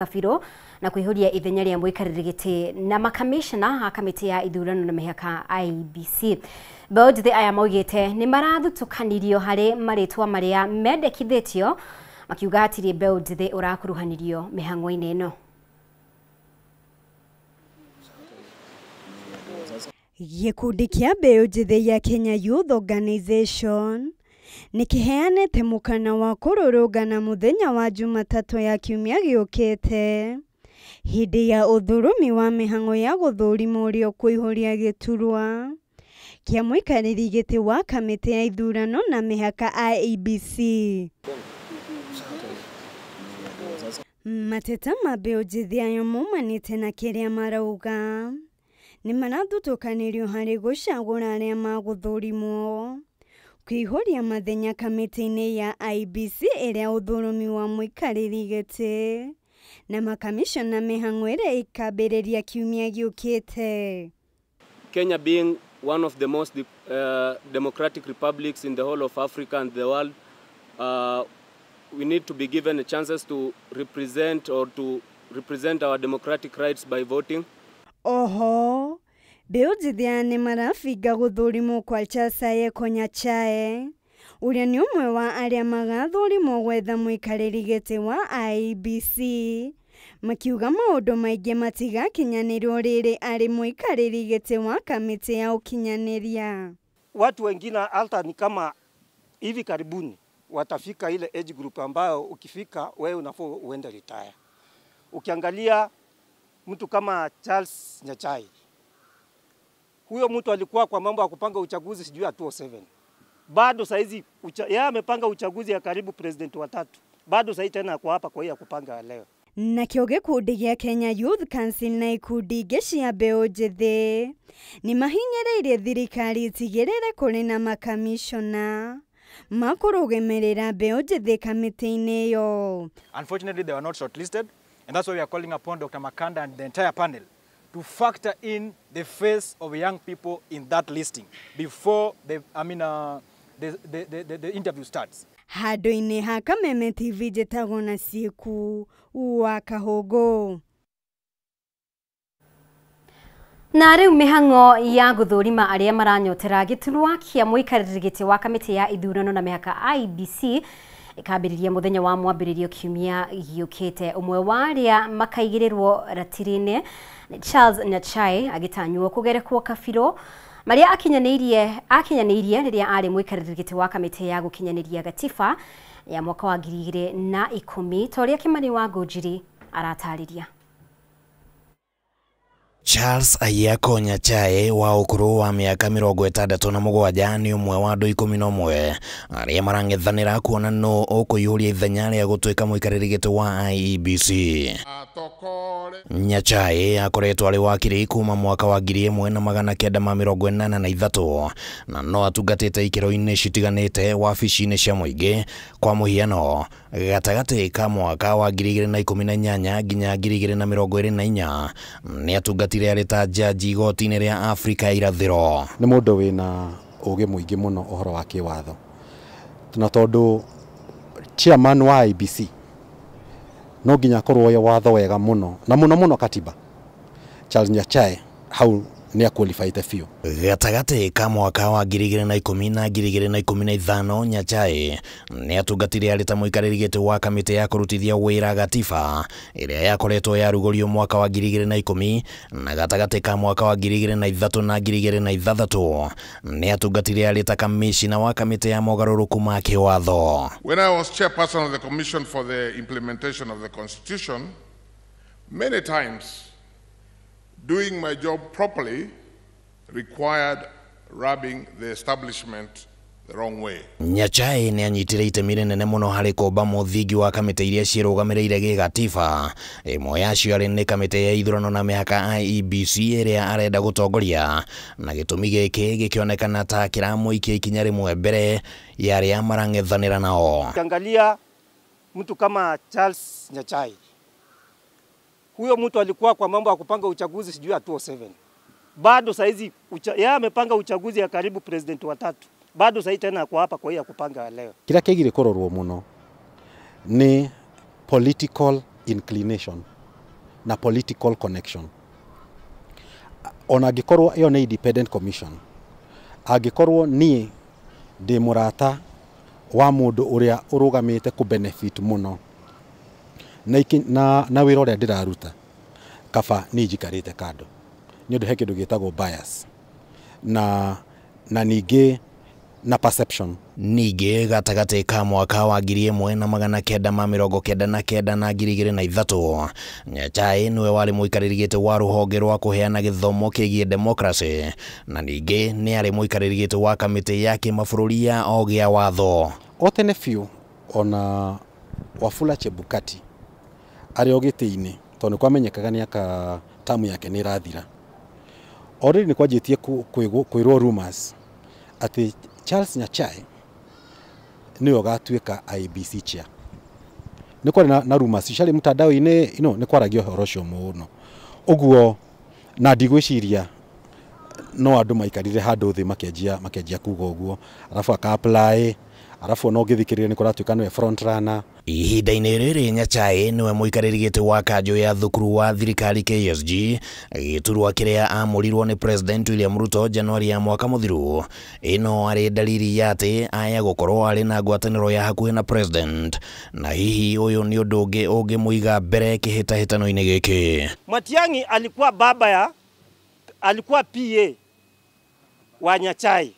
Kabirũ na kuihuria ithenya ria muikarĩri gĩtĩ na makamishna a kamĩtĩ ya ithurano na mĩhaka IEBC. Mbeũ njĩthĩ aya maugĩte nĩ marathutũkanirio harĩ marĩtwa marĩa mendekithĩtio, makiuga hatirĩ mbeũ njĩthĩ ũrakuruhanirio mĩhang'o-inĩ ĩno. Gĩkundi kĩa mbeũ njĩthĩ ya Kenya Youth Organization nĩ kĩheanĩte mũkana wa kũrũrũngana mũthenya wa Jumatatũ ya kiumia gĩũkĩte hĩndĩ ya ũthũrũmi wa mĩhang'o ya gũthũrima ũrĩa ũkũihũria gĩturwa kĩa mũikarĩri gĩtĩ wa kamĩtĩ ya ithurano na mĩhaka IEBC. Mateta ma mbeũ njĩthĩ ayo maumanĩte na kĩrĩa marauga nĩ marathutũkanĩrio harĩ gũcagũra arĩa magũthũrimwo kũihũria mathenya kamĩtĩ-inĩ ya IEBC ĩrĩa ũthũrũmi wa mũikarĩri gĩtĩ na makamishona mĩhang'o ĩrĩa ĩkambĩrĩria kiumia gĩũkĩte. Kenya being one of the most democratic republics in the whole of Africa and the world, we need to be given chances to represent or to represent our democratic rights by voting. Oho, mbeũ njĩthĩ aya nĩ marabinga gũthũrimwo kwa Charles Ayeko Nyachae ũrĩa nĩ ũmwe wa arĩa magathũrimwo gwetha mũikarĩri gĩtĩ wa IEBC, makiuga maũndũ maingĩ matigakinyanĩrwo rĩrĩ arĩ mũikarĩri gĩtĩ wa kamĩtĩ ya ũkinyanĩria. Watu wengine hata ni kama hivi karibuni watafika ile age group ambayo ukifika wewe unafaa uende retire. Ukiangalia mtu kama Charles Nyachae, huyo mtu alikuwa kwa mambo ya kupanga uchaguzi sijui ya 2007. Bado saizi yeye amepanga uchaguzi ya karibu president watatu. Bado saizi tena kwa hapa kwa hiyo ya kupanga leo. Nakĩo gĩkundi gĩa Kenya Youth Council na ikundi ingĩ cia mbeũ njĩthĩ nĩ mahinyĩrĩirie thirikari ĩtigĩrĩre kũrĩ na makamishona makũrũgamĩrĩra mbeũ njĩthĩ kamĩtĩ-inĩ ĩyo. Unfortunately, they were not shortlisted, and that's why we are calling upon Dr. Makanda and the entire panel to factor in the face of young people in that listing before the, I mean, the interview starts. Handũ-inĩ ha Kameme TV njĩtagwo na Ciĩku wa Kahũngũ. Na rĩu mĩhang'o ya gũthũrima arĩa maranyotera gĩturwa kĩa mũikarĩri gĩtĩ wa kamĩtĩ ya ithurano na mĩhaka IEBC ĩkambĩrĩria mũthenya wa mwambĩrĩrio kiumia gĩũkĩte. Ũmwe wa arĩa makaigĩrĩrwo ratiri-inĩ nĩ Charles Nyachae agĩtanywo kũgerekwo kabirũ marĩa akinyanĩirie rĩrĩa arĩ mũikarĩri gĩtĩ wa kamĩtĩ ya gũkinyanĩria gatiba ya mwaka wa 2010 ta ũrĩa Kĩmani wa Ngũnjiri aratarĩria. Charles Ayeko Nyachae wa ũkũrũ wa mĩaka 67 nĩ ũmwe wa andũ 11 arĩa marang'ethanĩra kuona nũ ũkũiyũria ithenya rĩa gũtuĩka mũikarĩri gĩtĩ wa IEBC. Nyachae akoretwo arĩ wakiri kuma mwaka wa 1983 na no atungatĩte ikĩro-inĩ citiganĩte wabici-inĩ cia mũingĩ, kwa mũhiano gatagatĩ ka mwaka wa 2018 nginya 2024 nĩ atungatire arĩ ta jaji igoti-inĩ rĩa Afrika ya Irathĩro. Nĩ mũndũ wĩna ũgĩ mũingĩ mũno ũhoro wa kĩwatho, na tondũ chairman wa IEBC no nginya akorwo oĩ watho wega mũno na mũno mũno katiba. Charles Nyachae hau nĩ aqualified biũ. Gatagatĩ ka mwaka wa 2010 na 2015 Nyachae nĩ atungatire arĩ ta mũikarĩri gĩtĩ wa kamĩtĩ ya kũrutithia wĩra gatiba ĩrĩa yakoretwo yarugũrio mwaka wa 2010 na gatagatĩ ka mwaka wa 2003 na 2006 nĩ atungatire arĩ ta kamishina wa kamĩtĩ ya mogarũrũku ma kĩwatho. When I was chairperson of the Commission for the Implementation of the Constitution, many times doing my job properly required rubbing the establishment the wrong way. Nyachae nĩ anyitire itemi rĩnene mũno harĩ kũmba mũthingi wa kamĩtĩ iria ciĩrũgamĩrĩire gĩgatiba. Ĩmwe yacio arĩ nĩ kamĩtĩ ya ithurano na mĩhaka IEBC ĩrĩa arenda gũtongoria, na gĩtũmi gĩkĩ gĩkĩonekana ta kĩramũikia ikinya rĩmwe mbere ya arĩa marang'ethanĩra nao. Ukiangalia mtu kama Charles Nyachae, huyo mtu alikuwa kwa mambo ya kupanga uchaguzi sijui ya 2007. Bado saizi yeye amepanga uchaguzi ya karibu president watatu. Bado saizi tena kwa hapa kwa hiyo ya kupanga leo. Kĩrĩa kĩgirie kũrorwo mũno nĩ political inclination na political connection. Ona angĩkorwo ĩyo nĩ independent commission, angĩkorwo niĩ ndĩ mũrata wa mũndũ ũrĩa ũrũgamĩte kũ benefit mũno na wĩra ũrĩa ndĩraruta, kaba niĩ njikarĩte kando nĩ ũndũ he kĩndũ gĩtagwo bias na ningĩ na perception. Ningĩ gatagatĩ ka mwaka wa 1999 na 2003 Nyachae nĩwe warĩ mũikarĩri gĩtĩ wa rũhonge rwa kũheana gĩthomo kĩgiĩ democracy na ningĩ nĩ arĩ mũikarĩri gĩtĩ wa kamĩtĩ ya kĩmabũrũri ya ogĩa watho. O tene biũ ona Wafula Chebukati arĩ o gĩtĩ-inĩ tondũ nĩ kwamenyekaga nĩ aka tamu yake nĩ ĩrathira, already nĩ kwanjĩtie kwĩrwo rumors atĩ Charles Nyachae nĩwe ũgatuĩka IEBC chair. Nĩ kwarĩ na rumors ciarĩ mtandao-inĩ, nĩ kwaragio ũhoro ũcio mũno. Ũguo na ndigwĩciria no andũ maikarire handũ thĩ makĩanjia kuga ũguo, arabu aka apply, arabu ona ũngĩthikĩrĩria nĩ kũratuĩka nĩwe front runner. Ihinda-inĩ rĩrĩ Nyachae nĩwe mũikarĩri gĩtĩ wa kanjũ ya thukuru wa thirikari KSG, gĩturwa kĩrĩa amũrirwo nĩ President William Ruto Januari ya mwaka mũthiru. Ĩno arĩ dalili ya atĩ aya gũkorwo arĩ na ngwatanĩro ya hakuhĩ na President, na hihi ũyũ nĩ ũndũ ũngĩ ũngĩmũiga mbere kĩhĩtahĩtano-inĩ gĩkĩ. Matiang'i alikuwa baba ya, alikuwa PA wa Nyachae,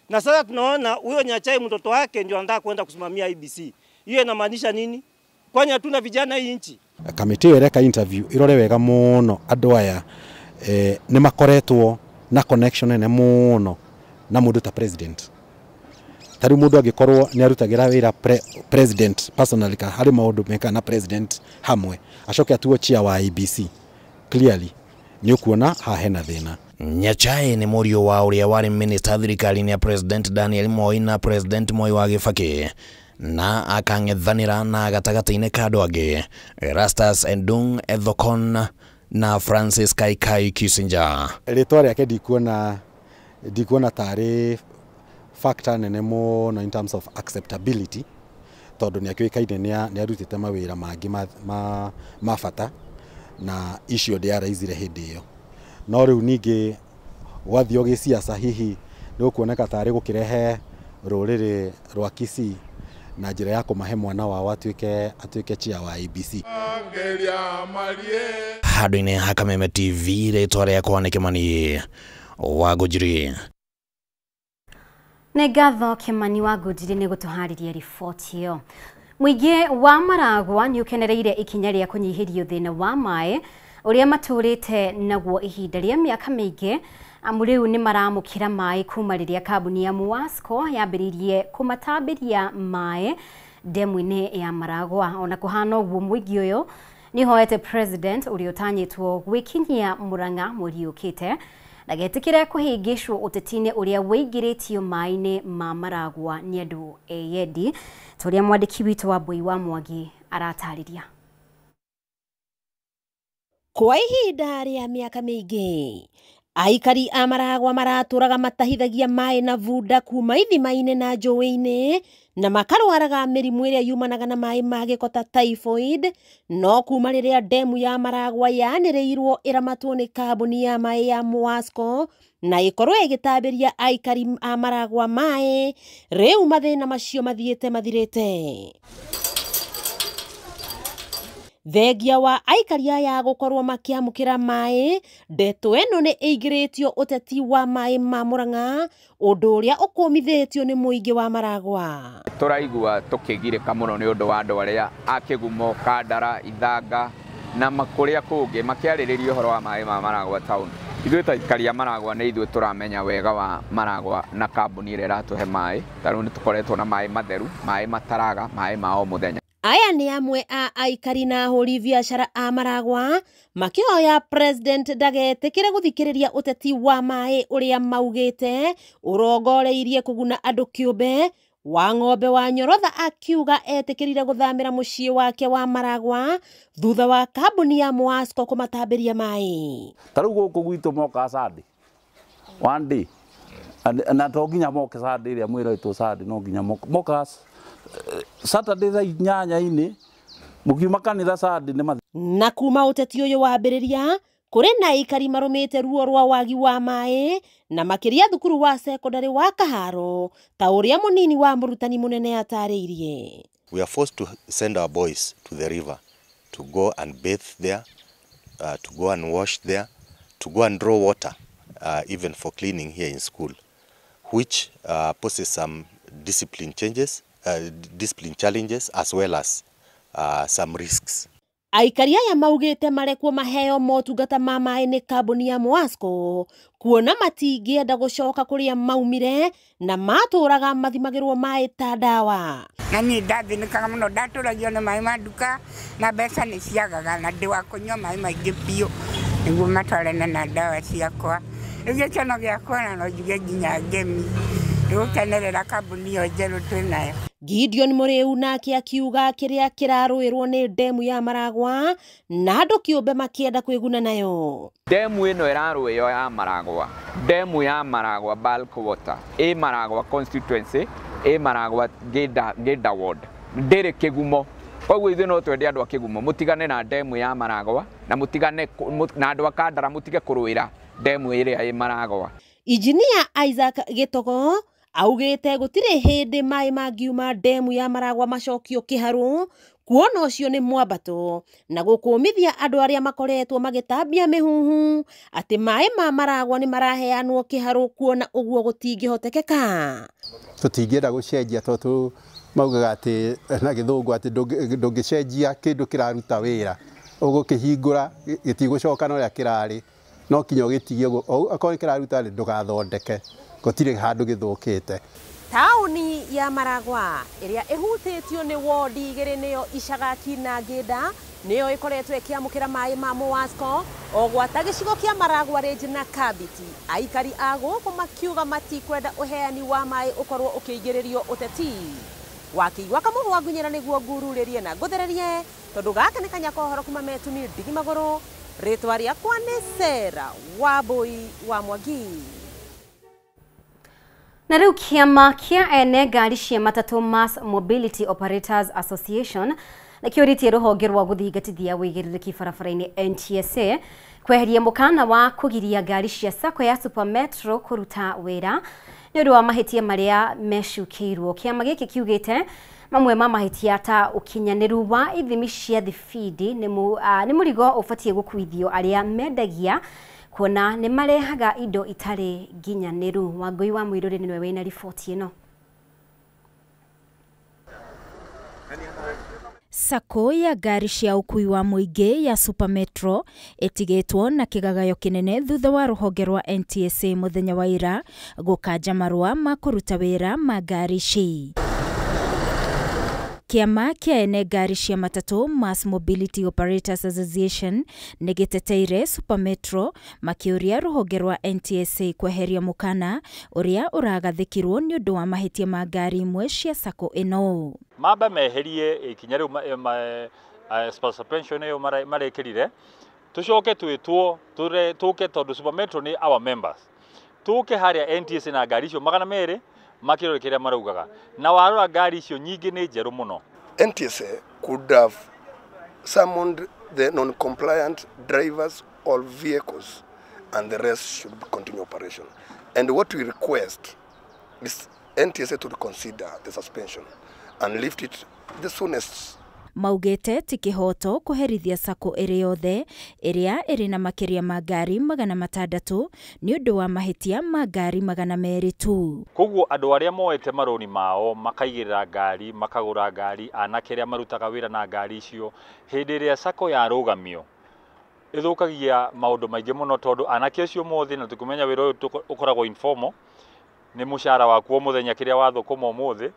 na sasa tunaona huyo Nyachae mtoto wake ndio anataka kwenda kusimamia IEBC. Hiyo inamaanisha nini? Kwani hatuna vijana hii nchi? Kamĩtĩ ĩyo ĩreka interview irore wega mũno andũ aya nĩ makoretwo na connection nene mũno na mũndũ ta president. Ta rĩu mũndũ angĩkorwo nĩ arutagĩra wĩra president personally ka harĩ maũndũ meka na president hamwe, acoke atuo chair wa IEBC, clearly nĩ ũkuona haha hena thĩna. Nyachae nĩ mũriũ wa ũrĩa warĩ minister thirikari-inĩ ya President Daniel Moi na President Moi wa Kibaki, na akang'ethanĩra na gatagatĩ-inĩ ka andũ angĩ Erastus Endung Ethekon na Francis Kaikai Kissinger. Rĩtwa rĩake ndikuona tarĩ factor nene mũno in terms of acceptability, tondũ nĩ akĩũĩkaine nĩ arutĩte mawĩra mangĩ ma bata na icio ndĩaraizire hĩndĩ ĩyo. No rĩu ningĩ gwathiĩ gĩciaca hihi nĩ gũkuoneka tarĩ gũkĩrehe rũrĩrĩ rwa Kisii na njĩra ya kũmahe mwana wao atuĩke chair wa IEBC. Handũ-inĩ ha Kameme TV, rĩtwa rĩakwa nĩ Kĩmani wa Ngũnjiri. Nĩ ngatho Kĩmani wa Ngũnjiri nĩ gũtũharĩria riboti ĩyo. Mũingĩ wa Maragwa nĩ ũkenereire ikinya rĩa kũnyihĩrio thĩna wa maĩ ũrĩa matũrĩte naguo ihinda rĩa mĩaka mĩingĩ, amu rĩu nĩ maramũkĩra maĩ kuma rĩrĩa kambuni ya Muwasco yambĩrĩirie kũmatambĩria maĩ ndemu-inĩ ya Maragwa. Ona kũhana ũguo, mũingĩ ũyũ nĩ ũhoete President ũrĩa ũtanyĩtwo gwĩkinyia Murang'a mweri ũkĩte ndagetĩkĩre kũhĩngĩcwo ũteti-inĩ ũrĩa wĩingĩrĩtio maĩ-inĩ ma Maragwa nĩ andũ eyendi, ta ũrĩa mwandĩki witũ wa Mbui wa Mwangi aratarĩria. Kwa ihinda rĩa mĩaka mĩingĩ aikari a Maragwa maratũraga matahithagia maĩ na bunda kuma ithima-inĩ na njũĩ-inĩ na makarwaraga mĩrimũ ĩrĩa yumanaga na maĩ ma gĩko ta typhoid. No kuma rĩrĩa ndemu ya Maragwa yanĩrĩirwo ĩramatwo nĩ kambuni ya maĩ ya Muwasco na ĩkorwo ĩgĩtambĩria aikari a Maragwa maĩ, rĩu mathĩna macio mathiĩte mathirĩte. Thengia wa aikari aya gũkorwo makĩamũkĩra maĩ, ndeto ĩno nĩ ĩingĩrĩtio ũteti wa maĩ ma Murang'a, ũndũ ũrĩa ũkũmithĩtio nĩ mũingĩ wa Maragwa. Tũraigua tũkĩgirĩka mũno nĩ ũndũ wa andũ arĩa a Kĩgumo, Kandara, Ithanga na kũrĩa kũngĩ makĩarĩrĩria ũhoro wa maĩ ma Maragwa town. Ithuĩ ta aikari a Maragwa nĩ ithuĩ tũramenya wega wa Maragwa na kambuni ĩrĩa ĩratũhe maĩ. Ta rĩu nĩ tũkoretwo na maĩ matheru, maĩ mataraga, maĩ ma o mũthenya. Aya nĩ amwe a aikari na ahũri biacara a Maragwa makĩhoya President ndagetĩkĩre gũthikĩrĩria ũteti wa maĩ ũrĩa maugĩte ũrongoreirie kũguna andũ kĩũmbe. Wa Ng'ombe wa Nyorotha akiuga etĩkĩrire gũthamĩra mũciĩ wake wa Maragwa thutha wa kambuni ya Muwasco kũmatambĩria maĩ. Ta rĩu gũkũ gwitũ mokaga Sunday one day, na to nginya moke Sunday ĩrĩa mwĩrĩtwo Sunday, no nginya mokaga Saturday thaa inyanya-inĩ Mukiuma kanitha Sunday nĩ Na kuma ũteti ũyũ wambĩrĩria kũrĩ na aikari marũmĩte ruo rwa wagi wa maĩ na makĩria thukuru wa sekondari wa Kaharo ta ũrĩa mũnini wa mũrutani mũnene atarĩirie. We are forced to send our boys to the river to go and bathe there, to go and wash there, to go and draw water, even for cleaning here in school, which poses some discipline changes, discipline challenges, as well as some risks. Aikari aya maugĩte marekwo maheo motungata ma maĩ nĩ kambuni ya Mwasco kuona matingĩenda gũcoka kũrĩa maumire na matũraga mathimagĩrwo maĩ ta ndawa. Na niĩ ndathĩnĩkaga mũno, ndatũragio nĩ maĩ ma nduka na mbeca nĩ ciagaga na ndĩ wa kũnyua maĩ maingĩ biũ nĩguo matwarane na ndawa ciakwa. Rĩu gĩkeno gĩakwa na no njuge nginya ngemi nĩ gũkenerera kambuni ĩyo njerũ twĩ nayo. Gideon Muriu nake akiuga kĩrĩa kĩrarũĩrwo nĩ ndemu ya Maragwa na andũ kĩũmbe makĩenda kwĩguna nayo. Ndemu ĩno ĩrarũĩo ya Maragwa, ndemu ya Maragwa bulk water ĩ Maragwa constituency, ĩ Maragwa Ngĩnda ward, ndĩrĩ kĩgumo. Koguo ithuĩ no twende andũ a kĩgumo mũtigane na ndemu ya Maragwa na mũtigane na andũ a Kandara mũtige kũrũĩra ndemu ĩrĩa ĩ Maragwa. Injinia Isaac Gĩtogo augĩte gũtirĩ hĩndĩ maĩ mangiuma ndemu ya Maragwa macokio kĩharũ kuona ũcio nĩ mwambato na gũkũmithia andũ arĩa makoretwo magĩtambia mĩhuhu atĩ maĩ ma Maragwa nĩ maraheanwo kĩharũ kuona ũguo gũtingĩhotekeka. Tũtingĩenda gũcenjia tondũ maugaga atĩ na gĩthũngũ atĩ ndũngĩcenjia kĩndũ kĩraruta wĩra, ũgũkĩhingũra gĩtigũcoka na ũrĩa kĩrarĩ, no kinya ũgĩtigie akorwo kĩraruta ndũgathondeke, gũtirĩ handũ gĩthũkĩte. Taũni ya Maragwa ĩrĩa ĩhutĩtio nĩ wondi igĩrĩ nĩyo Icagaki na Ngĩnda nĩyo ĩkoretwo ĩkĩamũkĩra maĩ ma Mwasco o gwata gĩcigo kĩa Maragwa Range na Kabiti. Aikari a gũkũ makiuga matikwenda ũheani wa maĩ ũkorwo ũkĩingĩrĩrio ũteti. Wakĩigua kamũhwa ngunyĩra nĩguo ngururĩrie na ngũthererie tondũ gaka nĩ kanya ka ũhoro kuma metumi ndigi magũrũ. Rĩtwa rĩakwa nĩ Sarah Wambui wa Mwangi. Na rĩu kĩama kĩa ene ngari cia matatũ Mass Mobility Operators Association nĩkĩũrĩtie rũhonge rwa gũthingatithia wĩigĩrĩrĩki barabara-inĩ NTSA kweheria mũkana wa kũgiria ngari cia sacco ya Super Metro kũruta wĩra nĩ ũndũ wa mahĩtia marĩa mecukĩirwo. Kĩama gĩkĩ kiugĩte mamwe ma mahĩtia ta ũkinyanĩru wa ithimi cia thibindi nĩ mũrigo ũbatiĩ gũkuithio arĩa mendagia kuona nĩ marehaga indo itarĩ nginyanĩru. Wangũi wa Mũirũrĩ nĩwe wĩna riboti ĩno. Sacco ya ngari cia ũkui wa mũingĩ ya Super Metro ĩtigĩtwo na kĩgagayo kĩnene thutha wa rũhonge rwa NTSA mũthenya wa ira gũkanja marũa ma kũruta wĩra ma ngari ici. Kĩama kĩa ene ngari cia matatũ Mass Mobility Operators Association nĩ gĩteteire Super Metro makĩũria rũhonge rwa NTSA kweheria mũkana ũrĩa ũragathĩkirwo nĩ ũndũ wa mahĩtia ma ngari imwe cia sacco ĩno. Mambe meherie ikinya rĩu suspension ĩyo marekĩrire, tũcoke twĩtwo tũke tondũ Super Metro nĩ our members, tũke harĩa NTSA na ngari icio 200 makĩrore kĩrĩa maraugaga, na warora ngari icio nyingĩ nĩ njerũ mũno. NTSA could have summoned the non-compliant drivers or vehicles and the rest should continue operation. And what we request is NTSA to reconsider the suspension and lift it the soonest. Maugĩte ti kĩhoto kũherithia sacco ĩrĩ yothe ĩrĩa ĩrĩ na makĩria ma ngari 600 nĩ ũndũ wa mahĩtia ma ngari 200 tu. Koguo andũ arĩa moete marũni mao makaigĩrĩra ngari, makagũra ngari, anake arĩa marutaga wĩra na ngari icio, hĩndĩ ĩrĩa sacco yarũgamio ĩthũkagia maũndũ maingĩ mũno tondũ anake acio mothe, na tũkĩmenya wĩra ũyũ ũkoragwo informal, nĩ mũcara waku o mũthenya kĩrĩa wathũkũma ũmũthĩ.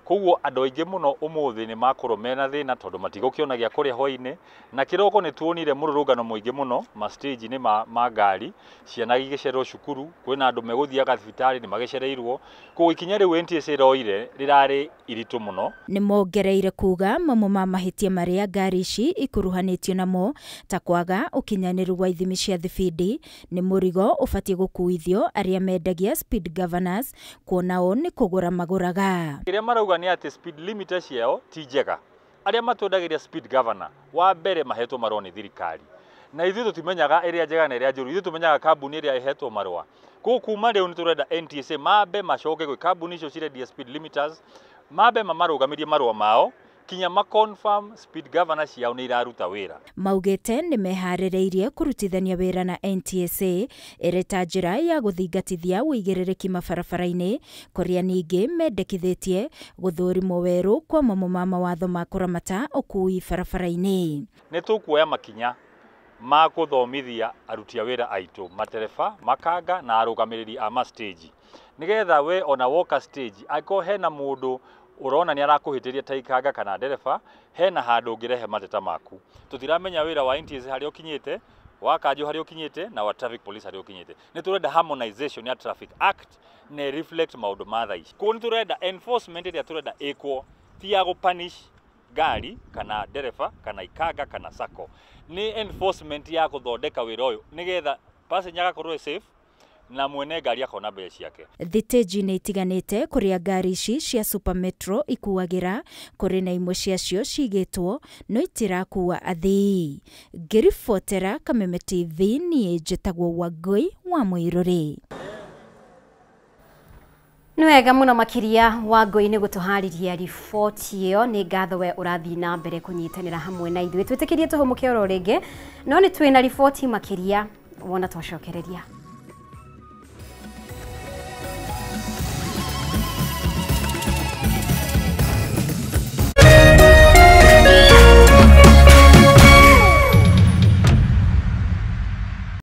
Koguo andũ aingĩ mũno ũmũthĩ nĩ makorwo mena thĩna tondũ matigũkĩona gĩa kũrĩa hwainĩ, na kĩroko nĩ tuonire mũrũrũngano mũingĩ mũno ma stage-inĩ ma ngari, ciana igĩcererwo cukuru, kwĩna andũ megũthiaga thibitarĩ nĩ magĩcereirwo. Koguo ikinya rĩu NTSA ĩroire rĩrarĩ iritũ mũno. Nĩ mongereire kuga mamwe ma mahĩtia marĩa ngari ici ikuruhanĩtio namo ta kwaga ũkinyanĩru wa ithimi cia thibindi nĩ mũrigo ũbatiĩ gũkuithio arĩa mendagia speed governors kuona o nĩ kũgũra magũraga. Kĩrĩa marauga nĩ atĩ speed limiter ciao ti njega, Arĩa matwendagĩria speed governor wa mbere mahetwo marũa nĩ thirikari, na ithuĩ tũtimenyaga ĩrĩa njega na ĩrĩa njũru, ithuĩ tũmenyaga kambuni ĩrĩa ĩhetwo marũa. Koguo kuma rĩu nĩ tũrenda NTSA mambe macoke gwĩ kambuni icio cirendia speed limiters, mambe mamarũgamĩrie marũa mao kinya ma confirm speed governor ciao nĩ iraruta wĩra. Maugĩte nĩ meharĩrĩirie kũrutithania wĩra na NTSA ĩrĩ ta njĩra ya gũthingatithia ũigĩrĩrĩki mabarabara-inĩ, kũrĩa ningĩ mendekithĩtie gũthũrimwo werũ kwa mamwe ma mawatho ma kũramata ũkui barabara-inĩ. Nĩ tũkuoya makinya ma gũthomithia aruti a wĩra aitũ, matereba, makanga na arũgamĩrĩri a ma stage, nĩgetha we ona woka stage angĩkorwo hena mũndũ ũrona nĩ arakũhĩtĩria ta ikanga kana ndereba, hena handũ ũngĩrehe mateta maku. Tũtiramenya wĩra wa NTSA harĩa ũkinyĩte, wa kanjũ harĩa ũkinyĩte, na wa traffic police harĩa ũkinyĩte. Nĩ tũrenda harmonization ya Traffic Act na reflect maũndũ ma thaa ici. Koguo nĩ tũrenda enforcement ĩrĩa tũrenda ĩkwo ti ya gũpunish ngari kana ndereba kana ikanga kana sacco, nĩ enforcement ya gũthondeka wĩra ũyũ nĩgetha passenger agakorwo e safe na mwene ngari akona mbeca ciake. Thitĩnji-inĩ itiganĩte kũrĩa ngari ici cia Super Metro ikuagĩra, kũrĩ na imwe ciacio cigĩtwo no itirakua athii. Ngĩribotera Kameme TV, niĩ njĩtagwo Wangũi wa Mũirũrĩ. Nĩ wega mũno makĩria Wangũi nĩ gũtũharĩria riboti ĩyo. Nĩ ngatho we ũrathiĩ na mbere kũnyitanĩra hamwe na ithuĩ. Twĩtĩkĩrie tũhũmũke oro rĩngĩ, no nĩ twĩna riboti makĩria wona twacokereria.